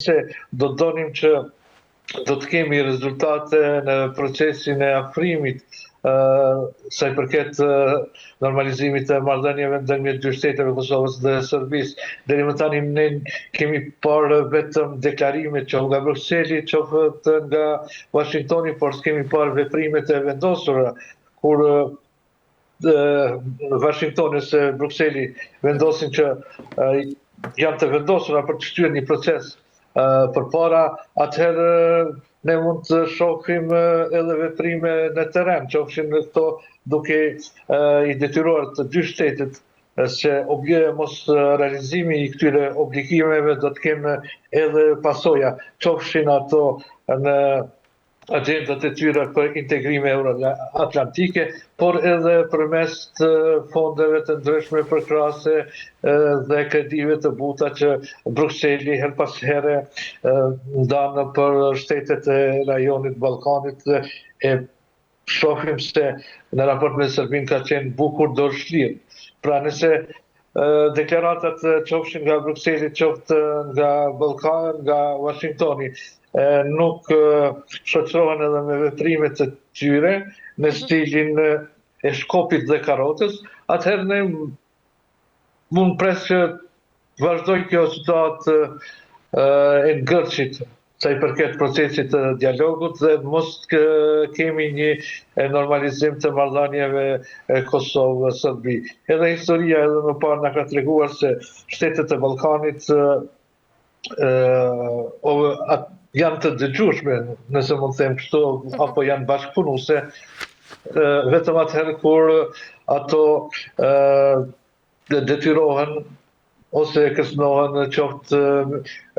Se do të donim që do të kemi rezultate në procesin e afrimit sa i përket normalizimit të marrëdhënieve ndërmjet dy shteteve Kosovës dhe Serbisë. Deri më tani ne kemi parë vetëm deklarime qoftë nga Brukseli, qoftë nga Washingtoni, por s'kemi parë veprimet e vendosura kur Washingtoni ose Brukseli vendosin që janë të vendosura për të shtyrë një proces përpara, atëherë ne mund të shohim edhe veprime në terren, qofshin këto duke i detyruar të dy shtetet se mosrealizimi i këtyre obligimeve do të kenë edhe pasoja, qofshin ato në agjendat e tyre për integrime euroatlantike, por edhe përmes të fondeve të ndryshme përkrahëse dhe kredive të buta që Brukseli herë pas here ndan për shtetet e rajonit Ballkanit dhe e shohim se në raport me Serbinë ka qenë bukur dorëshlirë. Pra nëse deklaratat qofshin nga Brukseli, qoftë nga Ballkan, nga Washingtoni, nuk shoqërohen edhe me veprime të tyre në mhm. stilin e shkopit dhe karotës, atëherë ne mund pres që të vazhdojë kjo situatë e ngërçit sa i përket procesit të dialogut dhe mos të kemi një normalizim të marrëdhënieve Kosovë-Serbi. Edhe historia edhe më parë na ka treguar se shtetet e Ballkanit janë të dëgjueshme, nëse mund të them kështu, mhm. apo janë bashkëpunuese, vetëm atëherë kur ato detyrohen ose kërcënohen qoftë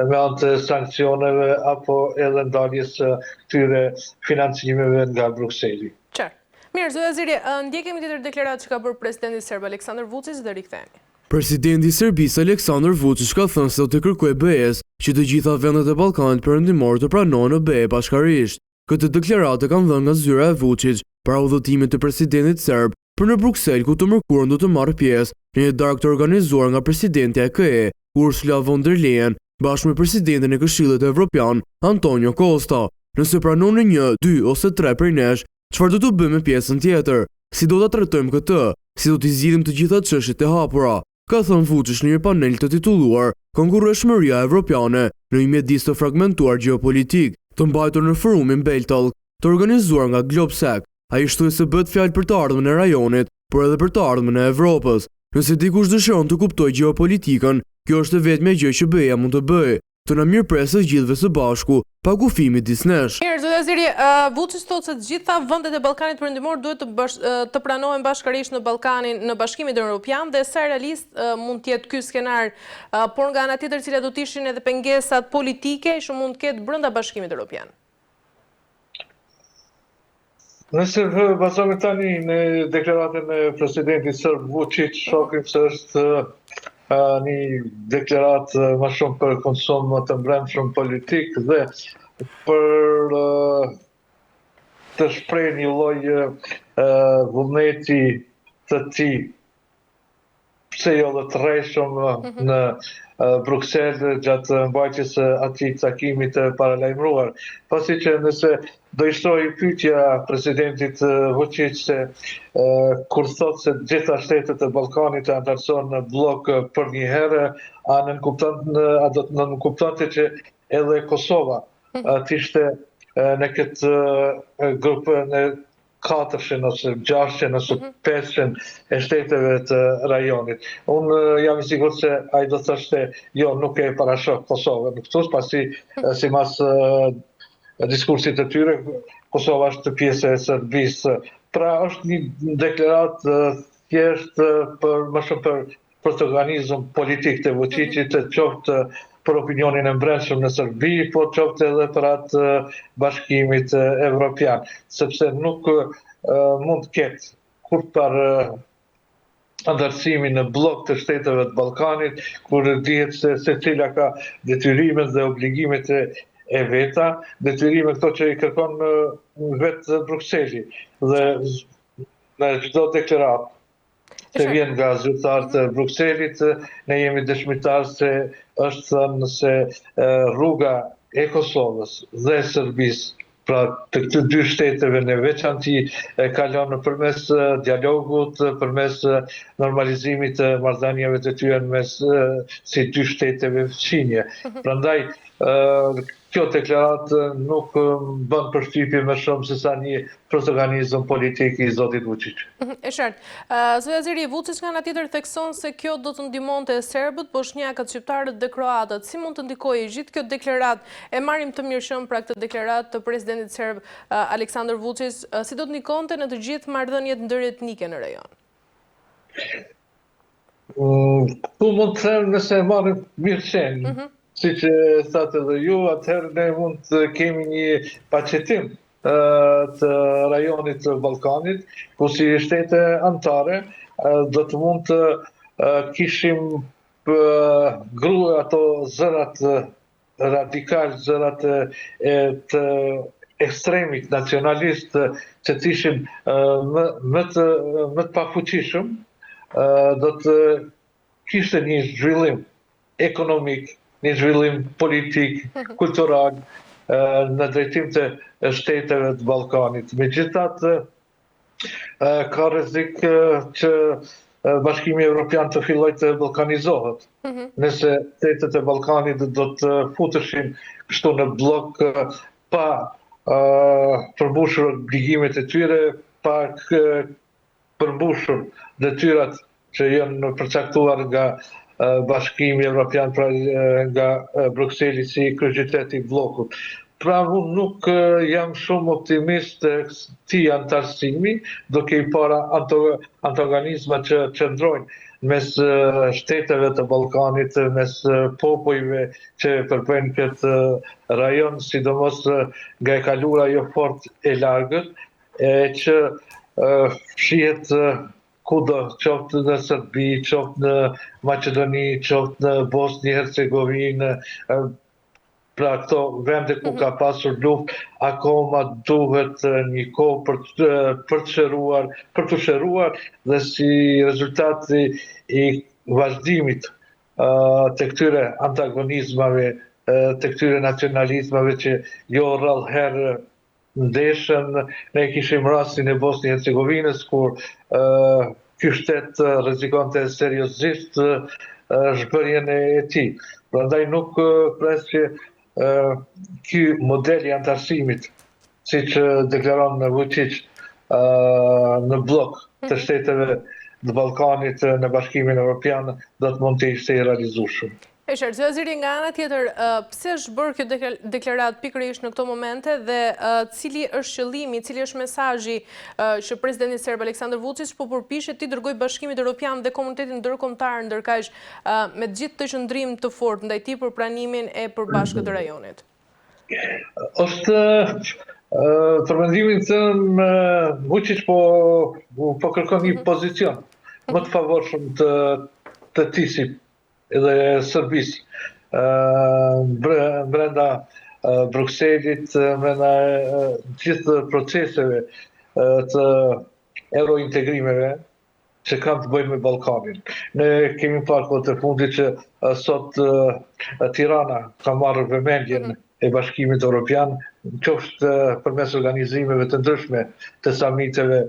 me anë të sanksioneve apo edhe ndaljes së këtyre financimeve nga Brukseli. Qartë. Mirë, zoti Aziri, ndjekim një tjetër deklaratë që ka bërë presidenti serb Aleksandar Vuçiç dhe rikthehemi. Presidenti i Serbisë, Aleksandar Vuçiç ka thënë se do t'i kërkojë BE-së që të gjitha vendet e Ballkanit Perëndimor të pranohen në BE bashkarisht. Këtë deklaratë e kanë dhënë nga zyra e Vuçiç para udhëtimit të presidentit serb për në Bruksel ku të mërkurën do të marrë pjesë në një darkë të organizuar nga presidentja e KE, Ursula von der Leyen, bashkë me presidentin e Këshillit Evropian, Antonio Costa. Nëse pranoni një, dy ose tre prej nesh, çfarë do të bëjmë me pjesën tjetër? Si do ta trajtojmë këtë? Si do t'i zgjidhim të gjitha çështjet e hapura? Ka thënë Vuçiç në një panel të titulluar Konkurrueshmëria evropiane në një mjedis të fragmentuar gjeopolitik, të mbajtur në forumin Beltalk, të organizuar nga Globsec. Ai shtoi se bëhet fjalë për të ardhmen e rajonit, por edhe për të ardhmen e Evropës. Nëse dikush dëshiron të kuptojë gjeopolitikën, kjo është e vetmja gjë që BE-ja mund të bëjë. Të na mirëpresë të gjithëve së bashku, pa kufi midis nesh. Mirë, zoti Aziri, Vuçiç thotë se të gjitha vendet e Ballkanit Perëndimor duhet të të pranohen bashkarisht në Ballkanin, në Bashkimin Europian dhe sa realist mund të jetë ky skenar, por nga ana tjetër cilat do të ishin edhe pengesat politike që mund të ketë brenda Bashkimit Europian? Nëse bazohemi tani në deklaratën e presidentit serb Vučić, shohim se është një deklaratë më shumë për konsum të mbrendshëm politik dhe për të shpreh një lloj vullneti të tij pse jo dhe të rrejshëm mhm. në Bruksel gjatë mbajtjes së atij takimi të paralajmëruar. Pasi që nëse do i shtrohej pyetja presidentit Vučić se kur thotë se gjitha shtetet e Ballkanit të anëtarësohen në bllok përnjëherë, a nënkupton a do të nënkuptonte që edhe Kosova mhm. të ishte në këtë grup në katërshin ose gjashtëshin ose mhm. pesëshin e shteteve të rajonit. Unë jam i sigurt se ai do të thoshte jo, nuk e parashoh Kosovën këtu, pasi mhm. sipas diskursit të tyre, Kosova është pjesë e Serbisë. Pra është një deklaratë thjesht për më shumë për protagonizëm politik të Vučićit, mhm. qoftë për opinionin e mbrendshëm në Serbi, por qoftë edhe për atë bashkimit evropian, sepse nuk mund të ketë kurrfarë anëtarësimi në bllok të shteteve të Ballkanit, kur dihet se secila ka detyrimet dhe obligimet e, e veta, detyrime këto që i kërkon vetë Brukseli dhe në çdo deklaratë që vjen nga zyrtarët e Brukselit, ne jemi dëshmitarë se është thënë se rruga e Kosovës dhe Serbisë, pra të këtyre dy shteteve në veçanti kalon përmes dialogut, përmes normalizimit të marrëdhënieve të tyre mes si dy shteteve fqinje. Mhm. Prandaj kjo deklaratë nuk bën përshtypje më shumë se sa një protagonizëm politik i zotit Vuçiq. Mhm, e qartë. Zoti Aziri, Vuçiq nga ana tjetër thekson se kjo do të ndihmonte serbët, boshnjakët, shqiptarët dhe kroatët. Si mund të ndikojë gjithë kjo deklaratë E marrim të mirëqenë pra këtë deklaratë të presidentit serb Aleksandër Vuçiq, si do të ndikonte në të gjithë marrëdhëniet ndëretnike në rajon? Këtu mund të them nëse e marrim mirëqenë, mm -hmm. siç e thatë edhe ju, atëherë ne mund të kemi një paqetim të rajonit të Ballkanit, ku si shtete anëtare do të mund të kishim grua ato zërat radikal, zërat e të ekstremit nacionalist që të ishin më, më të më të pafuqishëm, do të kishte një zhvillim ekonomik, një zhvillim politik, mhm. kultural në drejtim të shteteve të Ballkanit. Megjithatë, ka rrezik që Bashkimi Evropian të fillojë të ballkanizohet. Mhm. Nëse shtetet e Ballkanit do të futeshin kështu në bllok pa përmbushur obligimet e tyre, pa përmbushur detyrat që janë përcaktuar nga Bashkimi Evropian, pra nga Brukseli si kryeqytet i bllokut. Pra unë nuk jam shumë optimist të këtij anëtarësimi, duke i parë antagonizmat që qëndrojnë mes shteteve të Ballkanit, mes popujve që përbëjnë këtë rajon, sidomos nga e kaluara jo fort e largët, e që shihet kudo, qoftë në Serbi, qoftë në Maqedoni, qoftë në Bosnjë Hercegovinë, pra këto vende ku mhm. ka pasur luftë, akoma duhet një kohë për të, për të shëruar, për t'u shëruar dhe si rezultat i, i vazhdimit të këtyre antagonizmave, të këtyre nacionalizmave që jo rrallë herë ndeshen, ne kishim rastin e Bosnjë Hercegovinës kur ky shtet rrezikonte seriozisht zhbërjen e tij. Prandaj nuk pres që ky model i anëtarësimit, siç deklaron Vuçiq në bllok të mhm. shteteve të Ballkanit në Bashkimin Evropian do të mund të ishte i realizueshëm. E qartë, zoti Aziri, nga ana tjetër, pse është bërë kjo deklaratë pikërisht në këto momente dhe cili është qëllimi, cili është mesazhi që presidenti serb Aleksandër Vuçiq po përpiqet t'i dërgojë Bashkimit Evropian dhe komunitetit ndërkombëtar ndërkaq me gjithë këtë qëndrim të fortë ndaj tij për pranimin e përbashkët të rajonit? Është për mendimin tim Vuçiq po po kërkon një mhm. pozicion më të favorshëm të të tij si edhe Serbisë brenda Brukselit, brenda gjithë proceseve të eurointegrimeve që kanë të bëjnë me Ballkanin. Ne kemi parë kohët e fundit që sot Tirana ka marrë vëmendjen mhm. e Bashkimit Evropian, qoftë përmes organizimeve të ndryshme të samiteve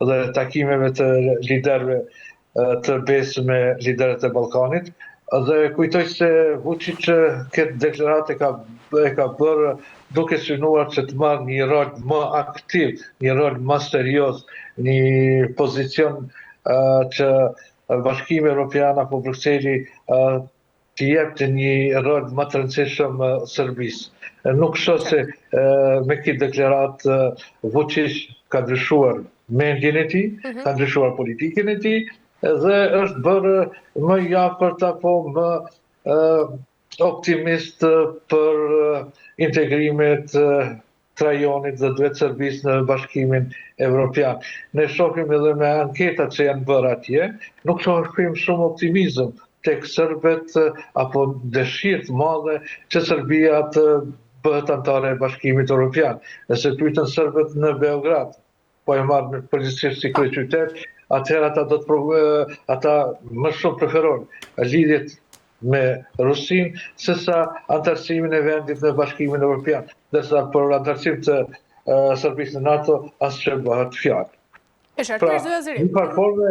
dhe takimeve të liderëve të BE-së me liderët e Ballkanit dhe kujtoj se Vuçiq këtë deklaratë e ka e ka bërë duke synuar që të marrë një rol më aktiv, një rol më serioz, një pozicion që Bashkimi Evropian apo Brukseli t'i jepte një rol më të rëndësishëm Serbisë. Nuk shoh se me këtë deklaratë Vuçiq ka ndryshuar mendjen e tij, mhm. ka ndryshuar politikën e tij dhe është bërë më i afërt apo më optimist për integrimet të rajonit dhe të vetë Serbisë në Bashkimin Evropian. Ne shohim edhe me anketat që janë bërë atje, nuk shohim shumë optimizëm tek serbët apo dëshirë të madhe që Serbia të bëhet anëtare e Bashkimit Evropian. Nëse pyeten serbët në Beograd, po e marr në përgjithësisht si kryeqytet, atëherë ata do të ata më shumë preferojnë lidhjet. me Rusinë, sesa anëtarësimin e vendit në Bashkimin Evropian, ndërsa për anëtarësim të Serbisë në NATO as që bëhet fjalë. E qartë, Pra, zoti Haziri. në një farë forme,